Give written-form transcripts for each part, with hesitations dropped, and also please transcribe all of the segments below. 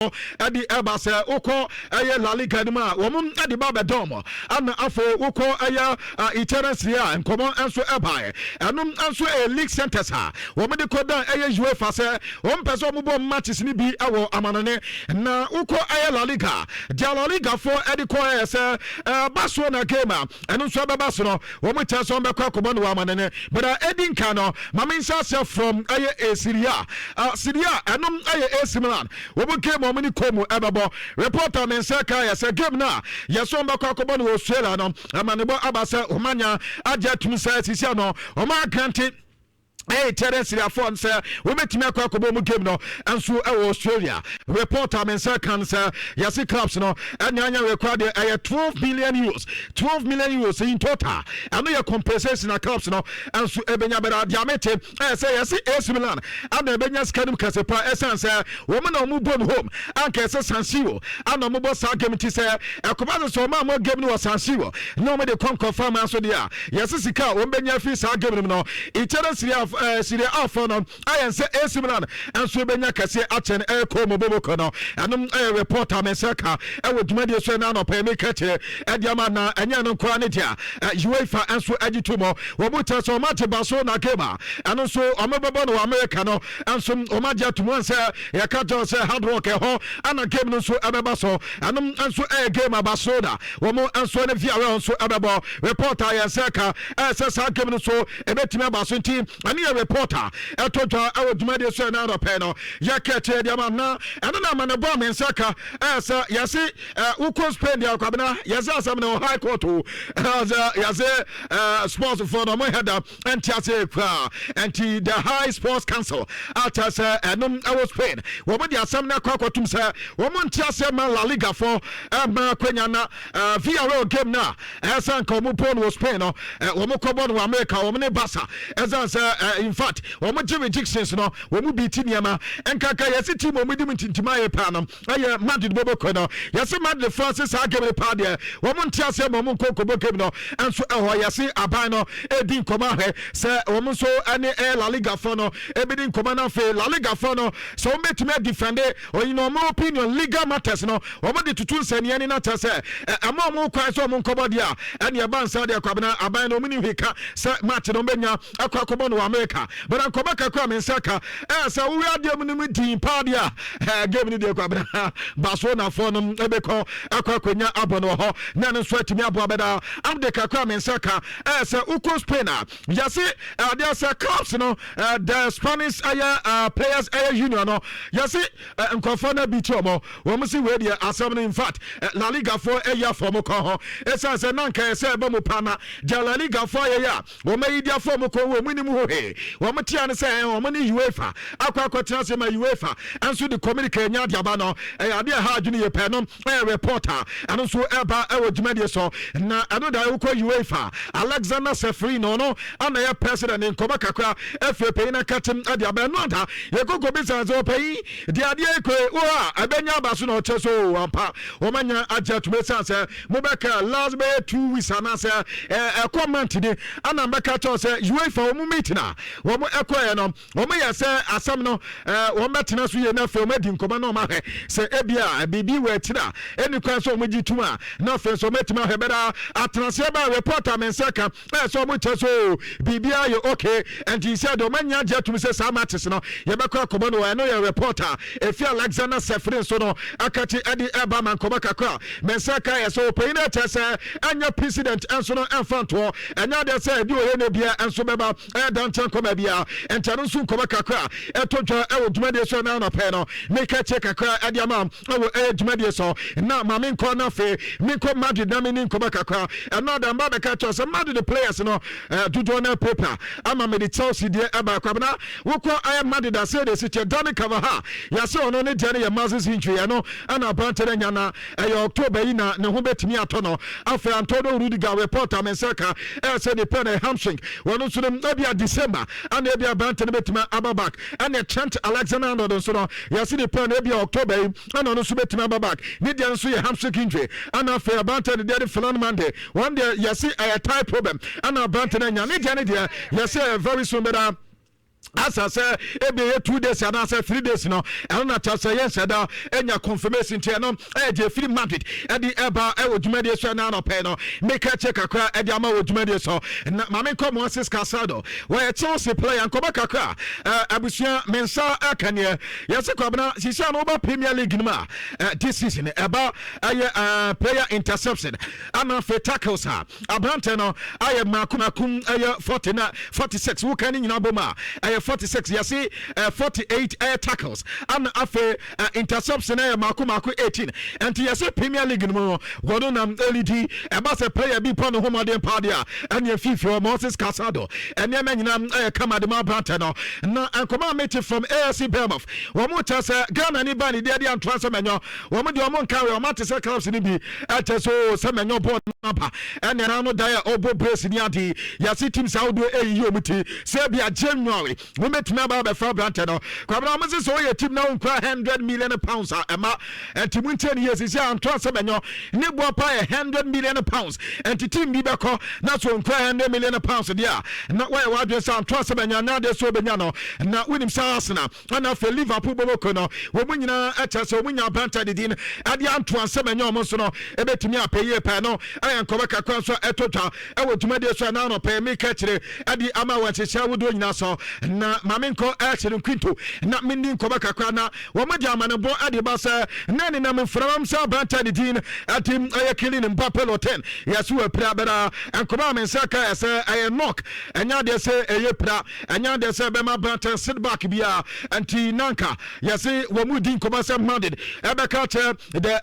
Ɛde ɛba sɛ wokɔ ɛyɛ La Liga no mu a, wɔn ɛde ba bɛdɔm, ɛna afei wokɔ ɛyɛ Italian Serie A, nkɔmɔ nso ɛbaeɛ. Ɛno nso ɛyɛ league centers a wɔn de kɔ dan ɛyɛ UEFA sɛ wɔn pɛ sɛ wɔn bɔ matches no bi ɛwɔ amanɔne. Na wokɔ ɛyɛ La Liga deɛ, La Liga foɔ ɛde kɔ ɛyɛ sɛ Barcelona game a ɛno nso ɛbɛba so no, wɔn kyerɛ sɛ wɔn bɛkɔ akɔbɔ no wɔ amanɔne. But ɛdi nka no, maame nhyɛ aseɛ from ɛyɛ Serie A. Serie A, ɛno ɛyɛ AC Milan wɔn game a wɔn ne Como ɛbɛbɔ. Reporter me nsa ka yɛ sɛ game no a yɛsɛ wɔn bɛkɔ akɔbɔ no wɔ Australia no, amanebɔ aba sɛ wɔn anya agye atum sɛ sisi ano wɔn agrant ɛyɛ kyerɛ siriafoɔ no sɛ wɔbɛtumi akɔ akɔbɔ mu game no nso ɛwɔ Australia. Reporter me nsa kan sɛ yɛse clubs no ɛne anya rekora deɛ ɛyɛ €12 million, €12 million in total. Ɛno yɛ compensation na clubs no nso ɛbɛnya bɛrɛ. Deɛ mete ɛyɛ sɛ yɛse AC Milan ana ɛbɛnya sika no mu kɛse pa, ɛsiane sɛ wɔn na wɔn bɔ no home. Anka ɛsɛ San Siro ana wɔn bɔ saa game, ti sɛ ɛkɔba sɛ wɔn a wɔn game no wɔ San Siro na wɔn de kɔ nkɔfa ama nso deɛ a, yɛse sika a wɔn bɛnya fi saa game no mu no, Italian Serie A Serie A fɔ no ayɛ sɛ AC Milan nso bɛnya kɛseɛ akyɛn ɛyɛ Como boboko no. Ɛnom ɛyɛ report a me nsa ka ɛwɔ dwumadie so ɛna anɔpɛ mi kɛkyerɛ ɛde ama. Na ɛnyɛ no nkoa ne deɛ, UEFA nso agye to mu. Wɔn mu kyerɛ sɛ wɔn agye Barcelona game a ɛno nso wɔn bɛbɔ no wɔ America no nso, wɔn agye ato mu sɛ yɛka kyerɛ sɛ Hard Rock ɛhɔ ɛna game no nso ɛbɛba so. Ɛnom nso ɛyɛ game a Barcelona wɔn nso ne Villarreal nso ɛbɛbɔ. Report a yɛn nsa ka ɛyɛ sɛ saa game no so ɛbɛtumi aba so, nti ɛne yɛ report a ɛtɔ dwa ɛwɔ dwumadie so ɛna anɔpɛ no yɛka kyerɛ deɛ ma. Na ɛno na ama ne bɔ a me nsa ka ɛyɛ sɛ yɛse wokɔ Spain deɛ, akwabena, yɛsɛ asɛm no high court o. Sɛ yɛse sports foɔ no, ɔmo hɛda ɛnte ase koraa, nti the High Sports Council akyɛ sɛ ɛnom ɛwɔ Spain, wɔn de asɛm no akɔ akɔtum sɛ wɔn nte aseɛ ma La Liga foɔ ɛma akwanya na Villarreal game no a ɛsɛ nka wɔn bɔ no wɔ Spain no, wɔn kɔbɔ no wɔ America, wɔn ne Barca, ɛsan sɛ in fact wɔn gye rejections no, wɔn bi ti nneɛma nkaka. Yɛsi team wɔn di mu ntintim ayɛ paa no ɛyɛ Madrid bɔbɔkɔ no. Yɛsi Madrid fo ase saa game no paa deɛ, wɔn nte aseɛ ma wɔn nkɔ nkɔbɔ game no nso ɛhɔ. Yɛsi aban no edi nkɔmɔ ahwɛ sɛ wɔn nso ɛne ɛyɛ La Liga fo no ebi di nkɔmɔ no. Afei La Liga fo no sɛ wɔn bɛtumi adefend ɔyin wɔn opinion, legal matters no, wɔn de tutu nsɛnniɛ ni na kyerɛ sɛ ɛma wɔn kwan sɛ wɔn nkɔbɔ deɛ a, ɛne ɛba nsa deɛ, kwabena, aban no wɔn ni hwee ka sɛ match no wɔn bɛnya akɔ akɔbɔ no wɔ America. But nkɔmɔ kakra mi nsa ka ɛyɛ sɛ wowi adeɛ mu no mu din paa deɛ a, game no deɛ, kwabena, Barcelona foɔ no ɛbɛkɔ akɔ akɔnya abɔ no wɔ hɔ na ɛno nso atumi aboa bɛda. Amde kakra mi nsa ka ɛyɛ sɛ wokɔ Spain a, yɛse adeɛ sɛ clubs no, the Spanish ɛyɛ players ɛyɛ union no, yɛse nkurɔfoɔ no bi ti ɔmɔ wɔn si wei deɛ asɛm no, in fact La Liga foɔ ɛyɛ afɔ mo kɔn ho, ɛsiane sɛ na nka ɛsɛ ɛbɛ mu pa na deɛ La Liga foɔ ayɛyɛ a wɔn ayi di afɔ mo kɔn wɔn nim ho hwee. Wɔn tea no sɛ wɔn ne UEFA akɔ akɔtena ase ma UEFA nso de communique nya de aba no, ɛyɛ adeɛ ɛha adwene yɛ pɛ no. Ɛyɛ reporter ɛno nso ɛba ɛwɔ dwumadie so. Na ɛno da ɛwokɔ UEFA, Alexander Ceferin no ana yɛ president. Nkɔmɔ kakra ɛfiri panyin no akatem ɛde aba. Ɛno ada yɛkɔkɔ bisa sɛ ɔpanyin deɛ adeɛ ekɔ wo a ɛbɛnya aba so na ɔkyɛ so ampa wɔn anya agye atum, esan sɛ mobɛka last bɛyɛ 2 weeks anaasɛ ɛkɔ month ni ana mbɛka kyɛw sɛ UEFA wɔn meeting a wɔn ɛkɔɛ no, wɔn yɛ sɛ asɛm no wɔn bɛtena so yie na afei wɔn adi nkɔmɔ na wɔn ahwɛ sɛ ebi a biribi wɔ akyire a ɛni kwan sɛ wɔn gye tum a, na afei nso wɔn atumi ahwɛ bɛda atenaseɛ ba. Reporter me nsa ka ɛyɛ sɛ wɔn kyɛ so biribiara yɛ okay, nti sɛ deɛ wɔn anya agye atum sɛ saa matches no yɛbɛkɔ akɔmɔ no. Ɛno yɛ reporter efi Alexander Ceferin so no akakye ɛde ɛba ma nkɔmɔ kakra me nsa ka yɛ sɛ ɔpanyin no ɛkyɛ sɛ ɛnyɛ president nso no ɛmfa ntoɔ, ɛnyɛ adeɛ sɛ ɛde oyɛ ne bia nso bɛba ɛyɛ dankyɛn nkɔmɔ bia. Nkyɛn no nso nkɔmɔ kakra ɛtɔ dwa ɛwɔ dwumadie so ɛna anɔpɛ no meka kyɛ kakra ɛde ama ɛwɔ ɛyɛ dwumadie so. Na maame nkɔ na afei menkɔ Madrid na mene nkɔmɔ kakra. Ɛno adamba bɛka kyerɛ sɛ Madrid players no dodoɔ no paper ama mede Chelsea deɛ ɛba. Kwabena, wokɔ ɛyɛ Madrid ase de si kyɛ Dani Carvajal, yɛsɛ ɔno ne deɛ no yɛ muscles injury. Ɛno ɛna aberante no anya na ɛyɛ October yi na ne ho bɛtumi atɔ no. Afei Antonio Rudiger, report a me nsa ka ɛyɛ sɛ nipa no hamstring, wɔno nso no ebia December ana ebia aberante no bɛtumi aba back. Ɛne Trent Alexander Arnold nso no, yɛsɛ nipa no ebia October yi ɛna ɔno nso bɛtumi aba back. Ne deɛ nso yɛ hamstring injury. Ɛna afei aberante no deɛ de Ferland Mendy, wɔn deɛ yɛse ɛyɛ thigh problem ɛna aberante no anya. Ne deɛ yɛsɛ ɛyɛ very soon bɛda. Asa sɛ ebi ɛyɛ 2 days anaasɛ 3 days no, ɛno na kyerɛ sɛ yɛnhyɛ da ɛnya confirmation. Nti ɛno ɛyɛ deɛ firi Madrid ɛde ɛba ɛwɔ dwumadie so. Ɛna anɔpɛ no meka kyɛ kakra ɛde ama wɔ dwumadie so. Na maame nkɔ Moises Caicedo, wɔyɛ Chelsea player. Nkɔmɔ kakra abusua me nsa ɛka neɛ yɛsɛ Kwabena sisi a no woba Premier League no mu a, this season ɛba ɛyɛ player interception ana afei tackles a, aberantɛ no ayɛ mako mako ɛyɛ 40 na 46. Woka ne nyinaa bɔ mu a, ɛyɛ 46. Yɛse 48 ɛyɛ tackles ana afei interception ɛyɛ mako mako 18. Ɛnti yɛse Premier League no mu no, wɔno nam ɛlidi. Ɛba sɛ player bi pɔ ne ho mmɔden paa deɛ a, ɛneɛ fifi hɔ Moises Caicedo ɛnneɛma nyinaa ɛyɛ kama de ma aberantɛ no. Na nkɔmɔ a mete from AFC Bournemouth, wɔn mo kyɛ sɛ Ghana ni ba ne deɛ de Antoine Semenyo, wɔn deɛ wɔn nka wɛ. Wɔn ate sɛ clubs no bi ɛkyɛ so Semenyo bɔɔl naba ɛna ɛna no dan a ɔbɔ brace ni ade. Yɛse teams ahodoɔ ɛyiyi wɔn ti sɛ bi a January wɔn bɛtumi aba abɛfa aberantɛ no. Kwabena, wɔn sɛ sɛ ɔyɛ team na wɔnkura £100 million a ɛma ɛnti mu nkyɛn ne yɛ sisi Antoine Semenyo ne boɔ pa yɛ £100 million. Ɛnti team bi bɛkɔ na so nkura £100 million deɛ a, na wɔyɛ wɔadwene sɛ Antoine Semenyo na adeɛ so ɔbɛnya no. Na wonim sɛ Arsenal ɛna afei Liverpool bɔbɔko no, wɔn mu nyinaa ɛkyɛ sɛ wɔn nya aberantɛ didi no ɛde Antoine Semenyo, wɔn nso no ɛbɛtumi apɛ yie pɛɛ no. Ɛyɛ nkɔmɔ kakra nso ɛtɔ dwa ɛwɔ dwumadie so. Ɛna anɔpɛ mi ka kyerɛ ɛde ama wɔn nhyehyɛ ahodoɔ nyinaa so. Na maame nkɔ ɛkyerɛ nkwinto na menni nkɔmɔ kakra na wɔn de amanebɔ ɛde ba sɛ na nenam mframam sɛ aberantɛ didi no ɛde ɛyɛ Kylian Mbappe Lottin, yɛso wɔ pira bɛda. Nkɔmɔ a me nsa ka yɛ sɛ ɛyɛ knock, ɛnyɛ adeɛ sɛ ɛyɛ pira, ɛnyɛ adeɛ sɛ ɛbɛma aberantɛ setback biara. Nti nanka yɛse wɔn mu di nkɔmɔ sɛ Madrid ɛbɛka kyerɛ the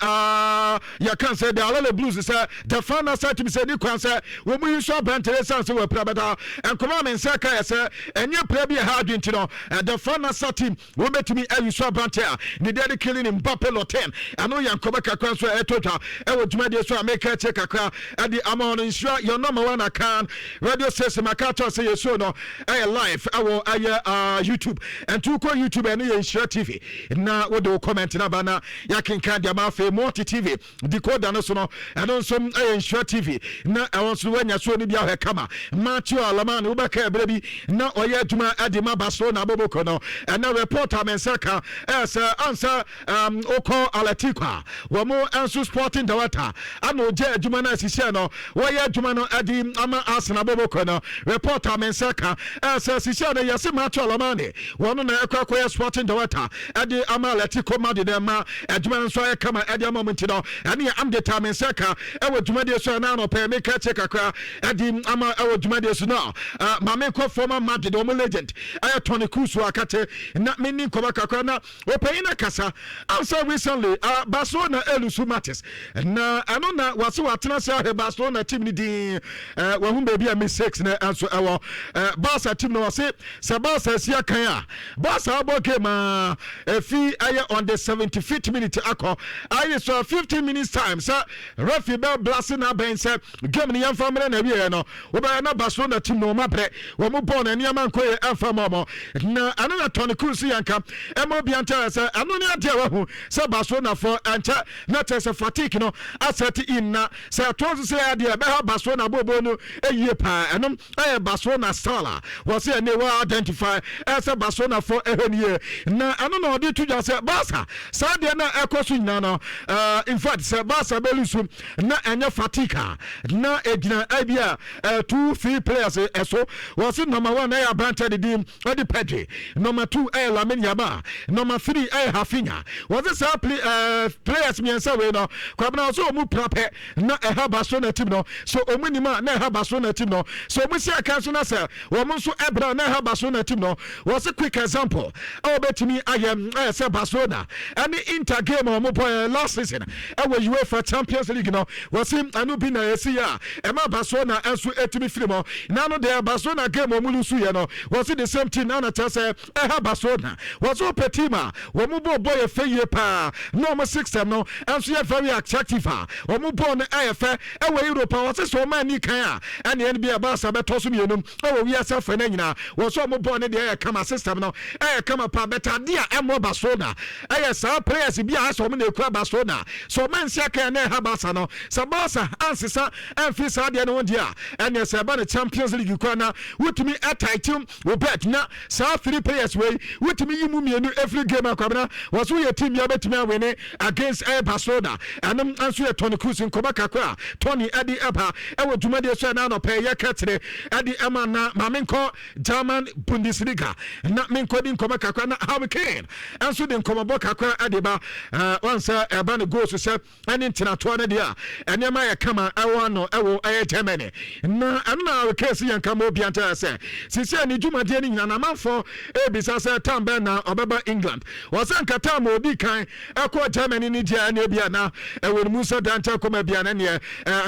yɛka sɛ the Al Ahly Blues sɛ the final sɛ team sɛ ni kwan sɛ wɔn mu yi nso aberantɛ yɛ san sɛ wɔapira bɛda. Nkɔmɔ a me nsa ka yɛ sɛ ɛnyɛ pira bi ɛha adwene, nti no the final sɛ team wɔn bɛtumi ayi so aberantɛ a ne deɛ de Kylian Mbappe Lottin. Ɛno yɛ nkɔmɔ kakra nso a ɛtɔ dwa ɛwɔ dwumadie so a meka akyire kakra ɛde ama ɔno. Nhyira yɛn number one Akan radio station. Maka kyerɛ sɛ yɛsuo no ɛyɛ live ɛwɔ ɛyɛ YouTube. Ɛnti wokɔ YouTube, ɛno yɛ Nhyira TV, na wode wo comment no aba na yɛakenkan de ama. Afei Multi TV decoder no so no, ɛno nso ɛyɛ Nhyira TV, na ɛwɔ nso woanya soɔ no bi ahwɛ kama. Mateu Alemany, wobɛka ɛberɛ bi na ɔyɛ adwuma ɛde ma Barcelona abɔbɔkɔ no, ɛnɛ report a me nsa ka ɛyɛ sɛ ansa wokɔ Atletico a, wɔn nso sporting director ana ɔgya adwuma no asisiɛ no, wɔyɛ adwuma no ɛde ama Arsenal abɔbɔkɔ no. Report a me nsa ka ɛyɛ sɛ asisiɛ no, yɛse Mateu Alemany, wɔn na ɛkɔ akɔyɛ sporting director ɛde ama Atletico Madrid, ɛma adwuma no nso ayɛ kama ɛde ama mu. Nti no ɛne yɛ amdeta me nsa ka ɛwɔ dwumadie so. Ɛna anɔpɛ meka kyɛ kakra ɛde ama ɛwɔ dwumadie so no, maame nkɔ former Madrid wɔn legend ɛyɛ Toni Kroos akate na menni nkɔmɔ kakra na ɔpanyin no kasa ansa. Recently Barcelona e lose matches na ɛno na wase watena se ahwɛ Barcelona team no din, wahu baabi a mistakes no nso ɛwɔ Barca team no. Wɔse sɛ Barca asi akan a, Barca abɔ game a efi ɛyɛ on the 75th minute akɔ ayɛ so 15 minutes time sɛ referee bɛ blast na abɛn sɛ game no yɛmfa mmerɛ na awieɛ no, wobɛyɛ na Barcelona team no ɔma brɛ wɔn bɔɔl na nneɛma nkɔ yɛ ɛmfa ma ɔmɔ. Na ɛno na Toni Kroos yɛnka ɛma obi nkyɛn sɛ ɛno ne adeɛ a wahu sɛ Barcelona fo ɛnkyɛ na kyerɛ sɛ fatigue no a set in, na sɛ ɛtoa so sɛ adeɛ ɛbɛha Barcelona bɔɔbɔɔ no ɛyie paa. Ɛno ɛyɛ Barcelona style a wɔsɛ ɛne wɔ identify ɛsɛ Barcelona fo ɛhwɛ no yie. Na ɛno na ɔde to dwa sɛ Barca saa deɛ no ɛkɔ so nyinaa no, in fact sɛ Barca bɛ lose na ɛnyɛ fatigue a, na ɛgyina ɛbi a two three players ɛso. Wɔsi number one ɛyɛ aberante de din ɛde Pedri, number two ɛyɛ Lamine Yamal, number three ɛyɛ Raphinha. Wɔsi saa players mmiɛnsa wei no, Kwabena, ɔsɛ ɔmu pra pɛ na ɛha Barcelona team no so. Ɔmu nim a na ɛha Barcelona team no so. Ɔmu si aka nso na sɛ wɔn nso ɛbra na ɛha Barcelona team no. Wɔsi quick example a wɔbɛtumi ayɛ ɛyɛ sɛ Barcelona ɛne Inter game a wɔn bɔ last season ɛwɔ UEFA Champions League no. Wɔsi ɛno bi na ɛsi yɛ a ɛma Barcelona nso ɛtumi firi mu. Na no deɛ Barcelona game a wɔn lose yɛ no, wɔsi the same team na na kyerɛ sɛ ɛha Barcelona. Wɔsi wɔpɛ team a wɔn bɔ bɔ yɛ fɛ yie paa na wɔn system no nso yɛ very attractive a wɔn bɔɔl no ɛyɛ fɛ ɛwɔ Europe a, wɔsi sɛ wɔn ani kan a, ɛne ɛno bi a Barca bɛtɔ so mmienu ɛwɔ wiase afɛ no nyinaa. Wɔsɛ wɔn bɔɔl no deɛ ɛyɛ kama, system no ɛyɛ kama paa, bɛtɛ adeɛ a ɛmmɔ Barcelona ɛyɛ saa players bi a ɛsɛ wɔn na ekura Barcelona so wɔn nsi aka na ɛha Barca no. Sɛ Barca ansesa ɛnfi saa adeɛ no ho deɛ a, ɛneɛ sɛ ɛba no Champions League kora na wotumi ɛ tighten wo belt. But na saa three players wei, wotumi yi mu mmienu efiri game akwabena wɔso yɛ team yɛ bɛtumi awin against ɛyɛ Barcelona. Ɛnom nso yɛ Toni Kroos nkɔmɔ kakra a Toni ɛde ɛba ɛwɔ dwumadie so. Ɛna anɔpɛ yɛ kɛtene ɛde ɛma na maame nkɔ German Bundesliga na menkɔ di nkɔmɔ kakra, na Harry Kane ɛnso de nkɔmɔbɔ kakra ɛde ba wɔn sɛ ɛba ne goals sɛ ɛne ntenatoa no deɛ a, nneɛma yɛ kama ɛwɔ ano ɛwɔ ɛyɛ Germany. Na ɛno na Harry Kane si yɛn kama obi ankyɛ sɛ sisi a ne dwumadie no nyinaa na amanfoɔ ebisa sɛ tam bɛn na ɔbɛba England. Wɔsɛ nka tam a odi kan ɛkɔ Germany ne deɛ, ɛne ebia na ɛwɔ ne mu sɛ dankyɛ kɔma bia ne neɛ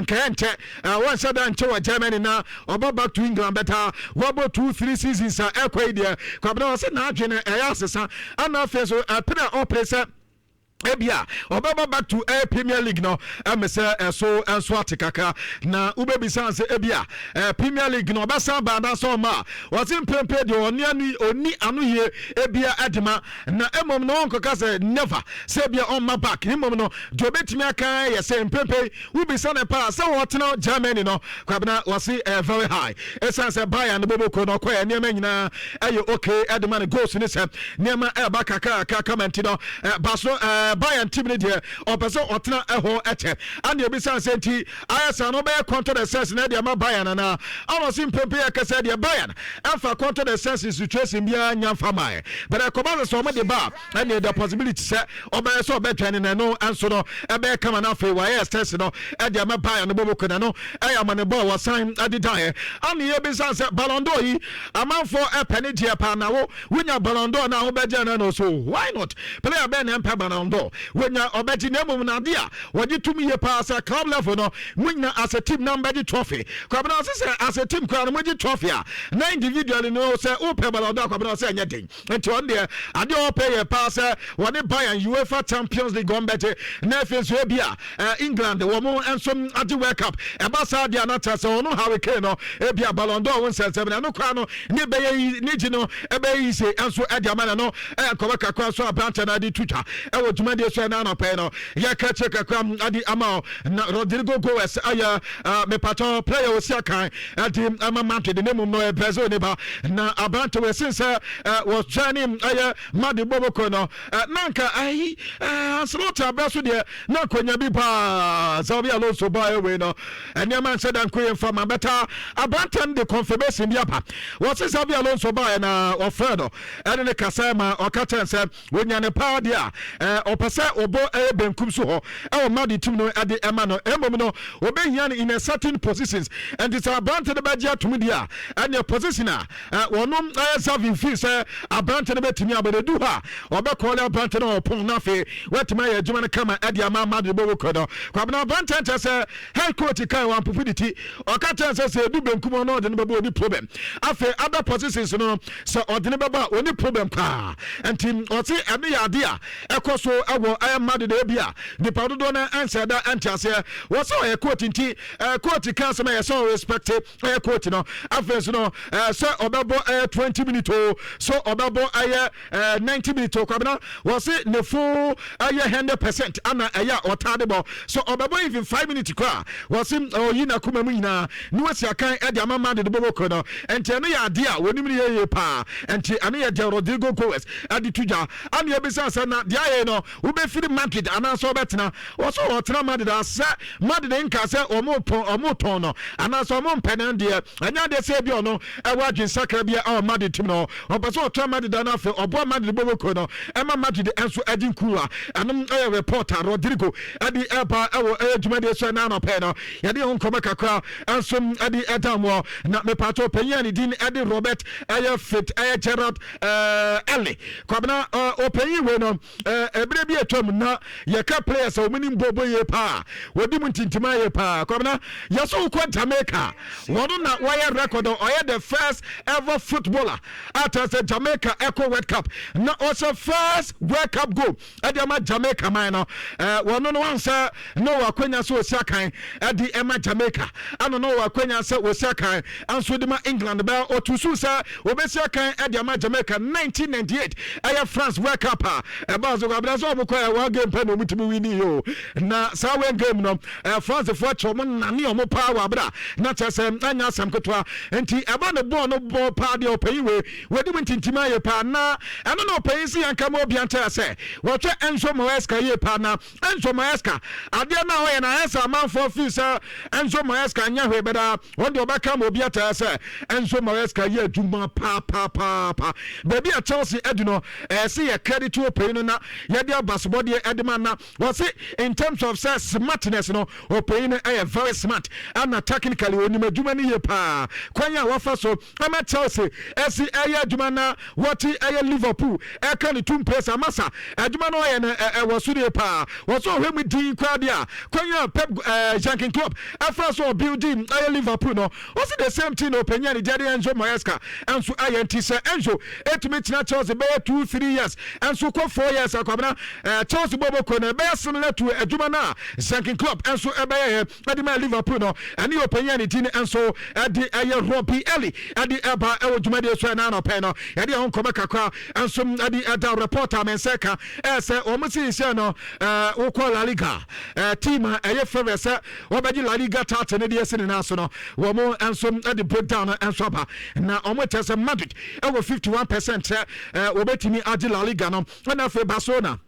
nka ɛnkyɛ wɔnhyɛ da nkyɛ wɔ Germany na ɔba back to England bɛta wɔbɔ 2, 3 seasons a ɛkɔ yi deɛ, Kwabena, wɔsɛ n'adwene ɛyɛ asesa. Ɛna afei so ɛpere a ɔpere sɛ ebia ɔbɛba back to air Premier League no, ɛmɛ sɛ ɛso ɛnso ate kakra. Na wobɛbisa sɛ ebia Premier League no ɔbɛsan ba anaasɛ ɔma a, wɔse mprempren deɛ ɔne ano ɔni ano yie ebia ɛdema na mmom no ɔnkɔka sɛ never sɛ ebia ɔmma back. Ne mmom no deɛ ɔbɛtumi aka yɛ sɛ mprempren wobisa ne paa sɛ wɔtena Germany no, Kwabena, wɔse very high, ɛsiane sɛ Bayern no bɔbɔkuo no ɔkɔɛ nneɛma nyinaa ɛyɛ okay ɛde ma ne goals ne sɛ nneɛma ɛba kakra kama. Nti no baso Bayern team no deɛ, ɔpɛ sɛ ɔtena ɛhɔ ɛkyɛ. Ane ebisa sɛ nti ayɛ saa no ɔbɛyɛ contract extension ɛde ama Bayern anaa? Ana ɔse mpempe yɛ kɛsɛ deɛ, Bayern ɛmfa contract extension situation biara nya mfa mae, but ɛkɔba sɛ ɔmo de ba a, ɛne the possibility sɛ ɔbɛyɛ sɛ ɔbɛtwɛn ne no nso no ɛbɛyɛ kama. No afei wayɛ extension no ɛde ama Bayern no bɔbɔkɔ na no ɛyɛ amanebɔ a wɔsan ɛde daeɛ. Ane yɛbisa sɛ Ballon d'Or yi, amanfoɔ ɛpɛ ne gyeɛ paa, na wo wonya Ballon d'Or na wobɛgye no no so, why not? Player bɛn na ɛmpɛ Ballon d'Or? Wonya ɔbɛgye, na mmom nade a wɔgye tum yie paa sɛ club level no munya as a team na mbɛgye trophy. Kwabena, ɔse sɛ as a team koraa no mogye trophy a, na individually no sɛ wopɛ Ballon d'Or, Kwabena, ɔsɛ ɛnyɛ den. Nti ɔno deɛ, adeɛ a ɔpɛ yɛ paa sɛ wɔne Bayern UEFA Champions League wɔn bɛgye, na afei nso ebi a England wɔn nso agye World Cup. Ɛba saa deɛ, anata sɛ ɔno Harry Kane no ebi a Ballon d'Or wo nsɛnsɛm na ɛno koraa no ne bɛyɛ yi ne gye no ɛbɛyɛ yi se nso ɛde ama no. Ɛyɛ nkɔmɔ kakra nso aberante no ade tutwa ɛwɔ dwumadie so. Ɛna anɔpɛ no yɛka kyerɛ kakra ade ama o, na Rodrygo Goes ɛyɛ mepatɔ player osi akan ɛde ama Madrid, ne mum no ɛ Brazil ne ba. Na aberante wɔ ɛsen sɛ wɔtwɛn ne ɛyɛ Madrid bɔbɔkɔ no, na nka ayi Ancelotti abɛ so deɛ, na akonnwa bi paa Xabi Alonso baa ɛwei no, nneɛma nhyɛ da nko yɛ mfa ma bɛta. Aberante no de confirmation bi aba. Wɔse Xabi Alonso baeɛ na ɔfrɛ no ɛne ne kasa ma ɔka kyɛn sɛ wɔnya ne paa deɛ a, ɔpɛ sɛ ɔbɔ ɛyɛ benkum so hɔ ɛwɔ Madrid team no ɛde ɛma no. Mmom no ɔbɛhia no in a certain positions. Ɛnti sɛ aberante no bɛgye atom deɛ a, ɛneɛ position a wɔnom ɛyɛ Xavi fii sɛ aberante no bɛtumi abɛdɛdu hɔ a, ɔbɛkɔɔle aberante no ɔpɔn no, afei watumi ayɛ adwuma no kama ɛde ama Madrid bɔ wokɔ no. Kwabena, aberante nkyɛ sɛ head coach kan wampopo ne ti, ɔka kyerɛ sɛ ɛdu benkum ɔno ɔde no bɛbɔ, ɔni problem. Afei other positions no sɛ ɔde no bɛbɔ a, ɔni problem paa. Nti ɔse ɛno yɛ ade a ɛkɔ so ɛwɔ ɛyɛ Madrid. Ebi a nipa dodoɔ no ɛnsɛ da ɛnte aseɛ wɔ sɛ ɔyɛ coach, nti coach ka asɛm a, yɛ sɛ ɔrespect ɛyɛ coach no. Afei nso no sɛ ɔbɛbɔ ɛyɛ 20 minute o, so ɔbɛbɔ ɛyɛ 90 minute o, Kwabena, wɔse ne full ɛyɛ 100% ana ɛyɛ a ɔtaa de bɔ. So ɔbɛbɔ even 5 minutes koraa, wɔse ɔyi n'akoma mu nyinaa ne wasi akan ɛde ama Madrid bɔbɔ kuro no. Nti ɛno yɛ adeɛ a wɔnim no yɛyie paa. Nti ɛno yɛ deɛ Rodrygo Goes ɛde to dwa. Ane ebisa sɛ na deɛ ayɛ no, wobɛfiri Madrid anaasɛ wobɛtena? Wɔsɛ ɔtena Madrid asɛ Madrid nka sɛ ɔmo pɔn ɔmo tɔn no anaasɛ ɔmo mpɛ no deɛ, ɛnyɛ adeɛ sɛ ebi ɔno ɛwɔ adwensakra bi a ɛwɔ Madrid team no. Ɔpɛ sɛ ɔtena Madrid no, afei ɔboa Madrid bɔbɔ kuro no ɛma Madrid nso ɛgye nkuwa. Ɛnom ɛyɛ report a Rodrygo ɛde ɛba ɛwɔ ɛyɛ dwumadie so. Ɛna anɔpɛ no yɛde ho nkɔmɔ kakra nso ɛde ɛda mu. Na mepatɔ panyin a ne din ɛde Robert ɛyɛ Fit ɛyɛ Gerard Ɛle, Kwabena, ɔpanyin wei no, ɛberɛ bi atwam na yɛka players a wɔn nim bɔbɔ yie paa, wɔdi mu ntintima yie paa. Kwabena, yɛsɛ wokɔ Jamaica, wɔn na wɔyɛ record, ɔyɛ the first ever footballer ata sɛ Jamaica ɛkɔ World Cup na ɔsɛ first World Cup goal ɛde ama Jamaica man no. Wɔn no wansɛ na wɔ akwanya sɛ wɔsi akan ɛde ɛma Jamaica, ɛna na wɔ akwanya sɛ wɔsi akan nso de ma England bɛɛ. Ɔtu so sɛ wɔbɛsi akan ɛde ama Jamaica 1998 ɛyɛ France World Cup a ɛbaa so, Kwabena, sɛ Yɛsɛ ɔmo kɔ ɛwɔ game pɛ na ɔmo tumi win yi o, na saa wɛn game no Francefoɔ kyɛ ɔmo nane ɔmo paa wɔ abera na kyerɛ sɛ anya asɛm ketewa. Nti ɛba ne bɔɔl no bɔ paa deɛ, ɔpanyin wei wɔdi mu ntintim ayɛ paa, na ɛno na ɔpanyin si yɛn kama obi ankyerɛ sɛ wɔhwɛ Enzo Maresca yie paa. Na Enzo Maresca adeɛ no a ɔyɛ na ayɛ sɛ amanfoɔ fii sɛ Enzo Maresca nyɛ hwee bɛda wɔn deɛ, ɔbɛka ma obi atɛɛ sɛ Enzo Maresca yɛ adwuma paapapaapa. Baabi a Chelsea adi no, ɛsɛ yɛ credit to ɔpanyin no na yɛde abasobɔdeɛ ɛde ma. Na wɔsi in terms of sɛ smartness no, ɔpanyin no ɛyɛ very smart, ɛna technically onim adwuma no yie paa. Kwan a wafa so ama Chelsea ɛsi ɛyɛ adwuma na wɔte ɛyɛ Liverpool ɛka ne two players amasa adwuma no ɔyɛ no ɛwɔ so deɛ paa. Wɔsɔ ɔhwɛ mu din koraa deɛ a, kwan a Pep Jurgen Klopp ɛfa so ɔbuilding ɛyɛ Liverpool no, wɔsi the same thing na ɔpanyin a ne gyade Enzo Maresca ɛnso ayɛ. Nti sɛ Enzo etumi tena Chelsea bɛyɛ 2, 3 years ɛnso kɔ 4 years akwabena, Chelsea bɔ bɔkɔ no ɛbɛyɛ similar to adwuma no a Jurgen Klopp ɛnso ɛbɛyɛ yɛ ɛde ma Liverpool no. Ɛne ɔpanyin a ne din nso ɛde ɛyɛ Robbie Ellie ɛde ɛba ɛwɔ dwumadie so. Ɛna anɔpɛ no yɛde ɛho nkɔmɔ kakra nso ɛde ɛda reporter mɛnsɛ ka ɛyɛ sɛ wɔn si nhyɛn no wokɔ La Liga team a ɛyɛ favourite sɛ wɔbɛgye La Liga title no de esi ne nan so no, wɔn nso ɛde breakdown no nso aba, na wɔn kyerɛ sɛ Madrid ɛwɔ 51% sɛ wɔbɛtumi agye La Liga no, ɛna afei Barcelona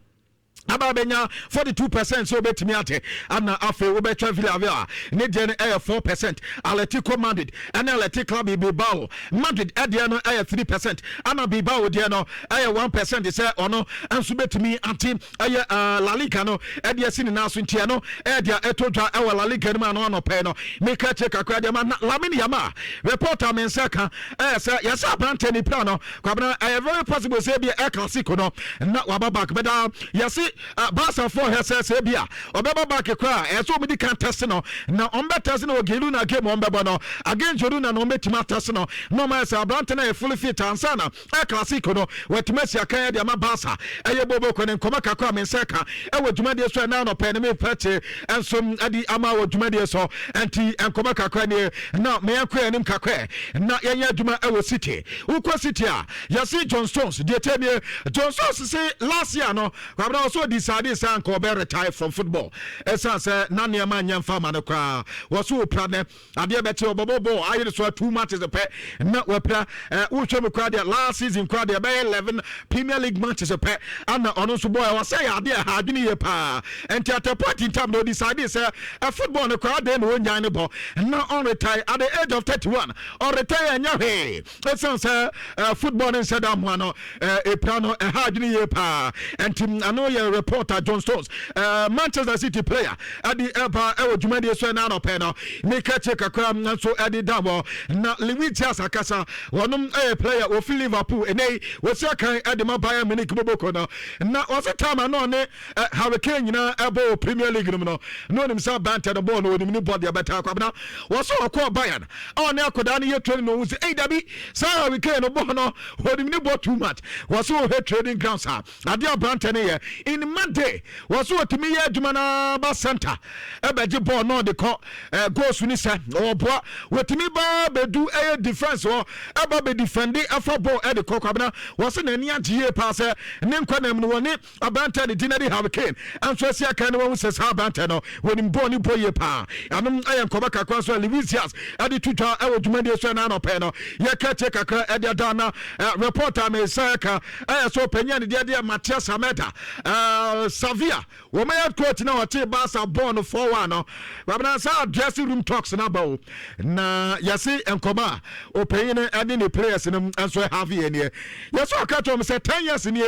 aba bɛnya 42% sɛ wobɛtumi ate, ana afei wobɛtwa Villarreal ne deɛ no ɛyɛ 4%, Atletico Madrid ɛne Athletic Club Bilbao. Madrid ɛdeɛ no ɛyɛ 3%, ana Bilbao deɛ no ɛyɛ 1% sɛ ɔno nso bɛtumi ate ɛyɛ La Liga no ɛde asi ne nan so. Ntiɛ no ɛyɛ deɛ ɛtɔ dwa ɛwɔ La Liga no mu ano anɔpɛ no. Meka kyerɛ kakra deɛ ma na Lamine Yamal, reporter me nsa ka ɛyɛ sɛ yɛsɛ aberantɛ ne pira no, Kwabena, ɛyɛ very possible sɛ bi El Clasico no na waba back. Bɛda yɛse Barcafoɔ hɛ sɛ bi a ɔbɛba back koraa, ɛyɛ sɛ ɔmudi kan test no, na ɔmbɛ test no wɔ Girona game ɔmbɛbɔ no against Girona, na ɔmbɛtumi atest no na ɔma yɛ sɛ aberante no yɛ fully fit ansa na El Clasico no wɔatumi asi akan de ama Barca. Ɛyɛ boboko ne nkɔmɔ kakra a me nsa ka ɛwɔ dwumadie so ɛna anɔpɛ ne mepɛ nso ɛde ama wɔ dwumadie so. Ɛnti nkɔmɔ kakra nie na meyɛnkɔ anim kakra na yɛnyɛ adwuma ɛwɔ City. Wokɔ City a, yɛse John Stones deɛ kyɛ nie. John Stones se last year no, Kwabena, ɔsɛ ɔdecide sɛ anka ɔbɛ retire from football, ɛsiane sɛ na nneɛma nyɛ mfa ma no koraa. Wɔso wɔpira nɛ adeɛ bɛkye ɔbɔbɔ bɔɔl ayere so a two matches pɛ na wapira. Wohwɛ mu koraa deɛ, last season koraa deɛ, ɛbɛyɛ 11 Premier League matches pɛ ana ɔno nso bɔɔl. Ɛwɔ sɛ yɛ adeɛ ɛha adwene yie paa. Nti at a point in time na ɔdecide sɛ football no koraa deɛ na ɔnyan ne bɔ na ɔnretire at the age of 31. Ɔretire ɛnyɛ hwee, ɛsiane sɛ football no nhyɛ da mmoa no, ɛpira no ɛha adwene yie paa. Nti ano yɛ reporter John Stones, Manchester City player, ɛde ɛba ɛwɔ dwumadie so ɛna anɔpɛ no. Meka kyerɛ kakra nso ɛde da wɔ na Luis Diaz akasa. Wɔnom ɛyɛ player ofi Liverpool, ɛnɛ yi wɔsi akan ɛde ma Bayern Munich boboko no, na wɔsi time ano ɔne Harry Kane nyinaa ɛbɔ wɔ Premier League no mu no, na onim sɛ abantɛ no bɔɔl no onim ne bɔ deɛ bɛta. Kwabena, wɔsɔ ɔkɔɔ Bayern a ɔne akwadaa no yɛ training no, ohun sɛ ɛyi dabi, saa Harry Kane no bɔɔl no onim ne bɔ too much. Wɔsɔ ɔhwɛ training grounds a adeɛ aberantɛ no yɛ in Monday, wɔsɔ otumi yɛ adwuma naa ba center ɛbɛgye bɔɔl na ɔde kɔ goals ni sɛ ɔboa, wɔtumi ba bɛdu ɛyɛ defence hɔ, ɛba bɛ defend ɛfa bɔɔl ɛde kɔ. Kwabena, wɔsɛ n'ani agye yie paa sɛ ne nkwa nam no wɔne aberantɛ ne din de Harry Kane nso asi aka no, wɔn sɛ saa aberantɛ no wɔnim bɔɔl ne bɔ yie paa. Anom ɛyɛ nkɔmɔ kakra nso a Luis Diaz ɛde to dwa ɛwɔ dwumadie so ɛna anɔpɛ no. Yɛka tie kakra ɛde ada na reporter mesa ɛka ɛyɛ sɛ ɔpanyin a ne deɛ deɛ Matias Almeyda, Sevilla wɔn yɛ coach na ɔte Barca bɔɔl no 4-1 no, wabena saa dressing room talks na ba o, na yɛse nkɔmɔ a ɔpanyin no ɛne ne players no nso ɛhave yɛ nie. Yɛsɛ ɔka kyerɛ wɔn sɛ 10 years nie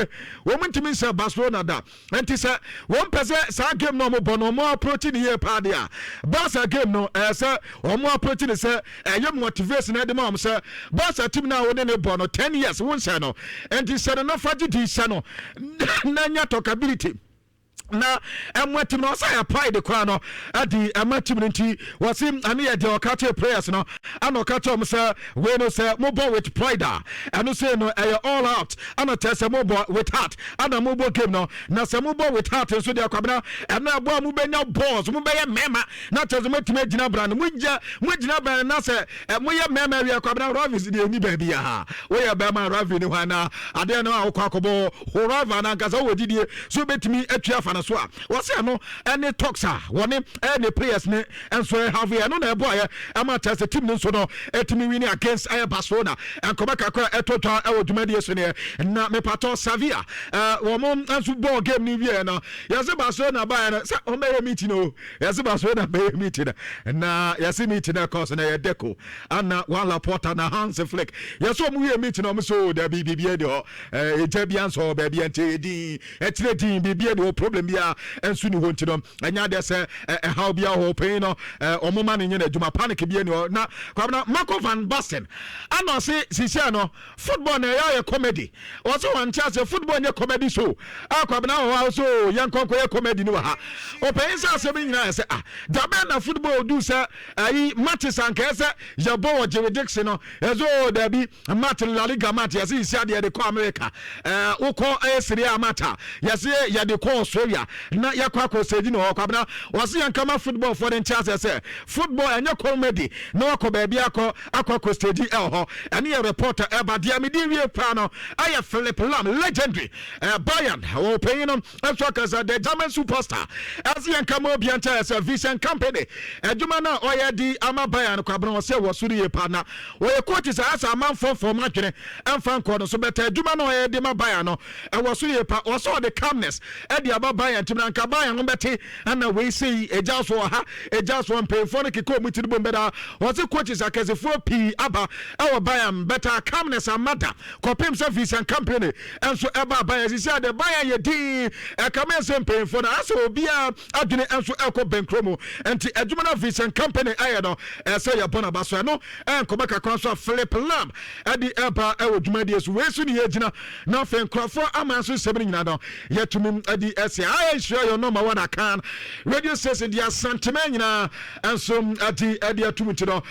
wɔn ntumi nhyɛ Barcelona da, nti sɛ wɔn pɛ sɛ saa game no wɔn bɔ no wɔn approach ne yie paa deɛ a, Barca game no ɛyɛ sɛ wɔn approach ne sɛ ɛyɛ motivation ɛde ma wɔn sɛ Barca team no a wɔne ne bɔ no 10 years wɔn nhyɛ no, nti hyɛ no nafa gye di hyɛ no na nya talkability. Na ɛmo team no, ɔsɛ yɛ pride koraa no ɛde ɛma team no. Nti wɔsi ɛne yɛ deɛ ɔka kyerɛ players no, ɛna ɔka kyerɛ wɔn sɛ wei no, sɛ mobɔ with pride a, ɛno sɛ no ɛyɛ all out, ɛna kyerɛ sɛ mobɔ with heart, ɛna mobɔ game no. Na sɛ mobɔ with heart nso deɛ, Kwabena, ɛno ɛbɔ a mobɛnya balls, mobɛyɛ mmarima, na kyerɛ sɛ motumi agyina bra no, mogyina mogyina bra no. Na sɛ moyɛ mmarima awie, Kwabena, rivals deɛ ɛni baabi a woyɛ bɛrima rival ni hɔ anaa adeɛ no a wokɔ akɔbɔ ho rival no ankasa wowɔ gyidie so wobɛtumi atwi afa no so a, wɔsɛ ɛno ɛne talks a wɔne ɛne players ne nso ɛhave. Ɛno na ɛboayɛ ɛma kyerɛ sɛ team no nso no ɛtumi win against ɛyɛ Barcelona. Nkɔmɔ kakra ɛtɔ dwa ɛwɔ dwumadie so neɛ. Na mepatɔ Sevilla, wɔn nso bɔɔ game no wie no, yɛsɛ Barcelona baeɛ no sɛ wɔn bɛyɛ meeting o. Yɛsɛ Barcelona bɛyɛ meeting na yɛsɛ meeting ɛkɔ so na yɛ Deco ana Joan Laporta na Hans Flick. Yɛsɛ wɔn wie meeting na wɔn so dabi, biribi ɛdi hɔ, ɛgya bi ansɔ baabi nti ɛdin ɛkyerɛ din, biribi ɛdi hɔ, problem bi a ɛnso ni hɔ. Nti no ɛnyɛ adeɛ sɛ ɛhaw bi ahɔ panyin no, ɔmo ma ne nyɛ n'adwuma, panic bi ɛni hɔ. Na Kwabena, Marco van Basten ana ɔse sisia no football na ɛyɛ ayɛ comedy. Ɔsɛ wɔn nkyɛn sɛ football nyɛ comedy show a, Kwabena, wɔ hɔ a so yɛn nkɔnkɔ yɛ comedy ni wɔ ha. Ɔpanyin sɛ asɛm nyinaa yɛ sɛ, ah, dabɛn na football du sɛ ayi matches anka sɛ yɛbɔ wɔ jurisdiction no ɛsɛ o? Dabi, match La Liga match, yɛsɛ yɛsi adeɛ yɛde kɔ America, wokɔ ɛyɛ Serie A match a, yɛsɛ yɛde kɔ Australia na yɛkɔ akɔ stage na hɔ. Kwabena, wɔsɛ yɛn kama football fɔ de nkyɛn asɛ sɛ football ɛnyɛ comedy na wakɔ baabi akɔ stage ɛwɔ hɔ. Ɛne yɛ reporter ɛba deɛ mede wie paa no ɛyɛ Philipp Lahm, legendary Bayern wɔ panyin no nso akasa, the German superstar. Ɛsɛ yɛn kama obi nkyɛn sɛ Vincent Kompany adwuma no a ɔyɛ di ama Bayern, Kwabena, ɔsɛ wɔ soro yie paa na wɔyɛ coach sɛ asɛ amanfoɔ fɔm adwene ɛmfa nkɔ no so bɛtɛ. Adwuma no ɔyɛ de ma Bayern no ɛwɔ soro yie paa. Ɔsɛ ɔde calmness ɛde aba Bayern team na nka Bayern no bɛte ɛna wei sei egya so wɔ ha, egya so mpanyinfoɔ no keka ɔmo tiri bom bɛda. Ɔsɛ coaches akɛsefoɔ pii aba ɛwɔ Bayern bɛta, calmness amada kɔpem sɛ Vincent Kompany ɛnso ɛba Bayern. Sisi ade Bayern yɛ din ɛkame sɛ mpanyinfoɔ no asɛ obiara adwene nso ɛkɔ bɛnkuro mu. Nti adwuma no Vincent Kompany ɛyɛ no, ɛsɛ yɛbɔ n'aba so. Ɛno ɛnkɔmɔ kakra nso a Philipp Lahm ɛde ɛba ɛwɔ dwumadie so. Wei so ne yɛgyina na afei nkurɔfoɔ ama nso nsɛm no nyinaa no yɛtumi ɛde ɛsɛ ayɛ nhyira yɛ number one Akan radio station de Asantema nyinaa nso ɛde atum. Nti no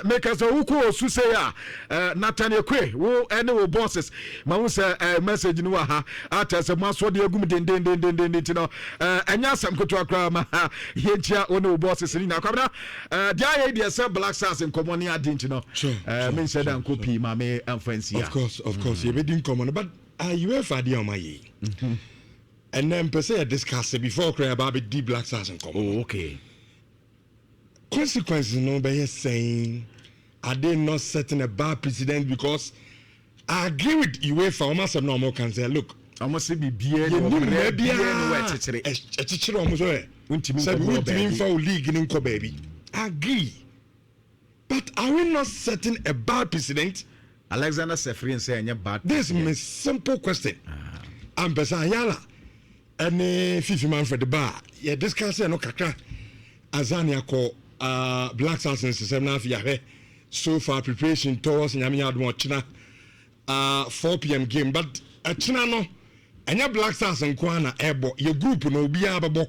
meka sɛ wokɔ osu sɛ a Nathaniel Kwe, wo ɛne wo bosses ma wo sɛ message no wɔ ha akyɛ sɛ mo asɔ de agum dendendendenden. Nti no ɛnyɛ asɛm ketewa koraa ma yɛnkyia wo ne wo bosses no nyinaa. Kwabena, deɛ ayɛ deɛ sɛ Black Stars nkɔmmɔ ne ade nti no menhyɛ da nkɔ pii ma me amfa nsi. Of course, yɛbɛdi nkɔmmɔ no, but UEFA adeɛ a ɔma yɛ ɛnɛ mpɛ sɛ yɛ discuss before koraa yɛba abɛdi Black Stars nkɔmmɔ. Oh, okay. Consequences no bɛyɛ sɛn? Are they not setting a bad precedent? Because I agree with UEFA, ɔmo asɛm na ɔmo kan sɛ, look, ɔmo sɛ biribiara ni yɛnim wɔ mmerɛ biara ni wɔ biara ɛkyekyere ɛkyekyere ɔmo sɛ wontumi sɛ nkɔbɔ wontumi baabi. Mfa wo league ni nkɔ baabi. I agree, but are we not setting a bad precedent? Alexander Ceferin sɛ ɛnyɛ bad This is precedent. My simple question. Ampɛsɛ Ayala ɛne Fifi Manfred ba a yɛ discuss ɛno kakra azani akɔ Black Stars nsesɛm na afei ahwɛ so far preparation towards Nyame yɛ adom ɔkyena 4 p.m. game. But ɛkyena no ɛnyɛ Black Stars nko ara na ɛbɔ, yɛ group no obiara bɛbɔ.